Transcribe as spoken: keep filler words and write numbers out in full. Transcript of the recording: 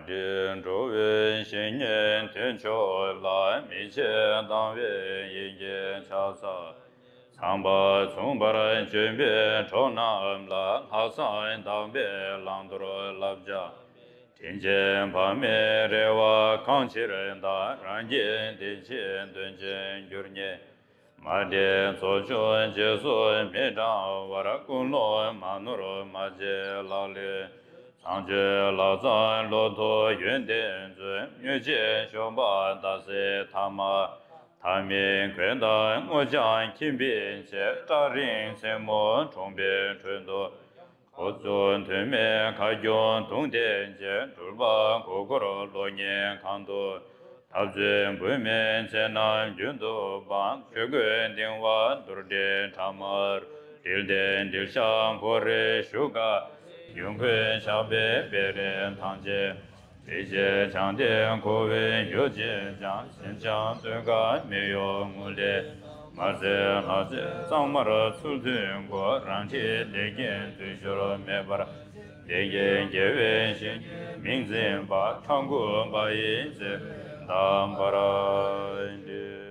འགྲོ་བའི་གཞིག་ཉེན་དོན་མཆོག་ལ། མི་ཕྱེད་སྡང་བའི་ཡིད་ཀྱིས་ཕྱག་འཚལ། ཚངས་པ་མཚུངས་པར་སྤྱོད་པའི་གྲོགས་རྣམས་ལ། ལྷག་བསམ་དག་པས་བླང་དོར་བསླབ་བྱ། དྲིན་ཅན་ཕ་མའི་རེ་བ་གང་ཕྱིར་བདག་རང་གི་བདེ་སྐྱིད་དོན་ཆེན་འགྱུར་ཉེན། མ་འདྲེས་ཚོགས་ཆུང་རྗེས་སུ་མི་འབྲང་བར། ཀུན་སློང་མ་ནོར་མ་བརྗེད་ལག་ལེན། ཚངས་སྤྱོད་ལྷག་བསམ་བློ་མཐུན་ཡོན་ཏན་མཛོད། དངོས་གཅིག་སྤྱོད་པ་ཟླ་ཟེར་ཐ་མ། ཐ་མལ་གོས་དང་སྔོ་ལྗང་ཁྱིམ་པའི་ཆེད། སྐྲ་རིང་མཚན་མོ་གྲོང་པའི་ཁྲོད་དུ། འགོ་བཙུགས་དོན་མེད་ཁ་སྐྱོང་གདུང་རྟེན་ཆེ། སྤྲུལ་པ་མགོ་སྐོར་གློག་བརྙན་གང་དུ། འཐབ་རྩོད་འབུལ་མེད་ཚེ་རྣམས་རྒྱུན་དུ་སྤང་། ཆོས་གོས་གདིང་བ་དུར་འདྲེ་ཕྲ་མར། དྲིལ་ཏེ་དྲིལ་ཞགས་ཕོ་རེ་ཞུ་དཀའ། ཡོན་གོས་ཞགས་པའི་སྤེ་རའི་ཐང་ཆེན། དེ་རྗེས་བྱང་སྟེ་འཁོར་བའི་རྒྱུ་བྱེད་ཀྱང་། ཞེན་ཅིང་ལྟོས་དཀའ་མི་གཡོ་ངུ་ལས་མར། ཟས་ལྷ་རྫས་གཙང་མར་ཚུལ་མཐུན་བགོ། རང་འཁྲིའི་ལས་ཀྱིས་འཐུས་ཤོར་མེད་པར། བདེ་སྐྱིད་དགེ་བའི་བཤེས་གཉེན་མིང་འཛིན་པ། ཕྲ་མགུ་བ་ཡི་ཚེ་འདའ་བར་འདྲི།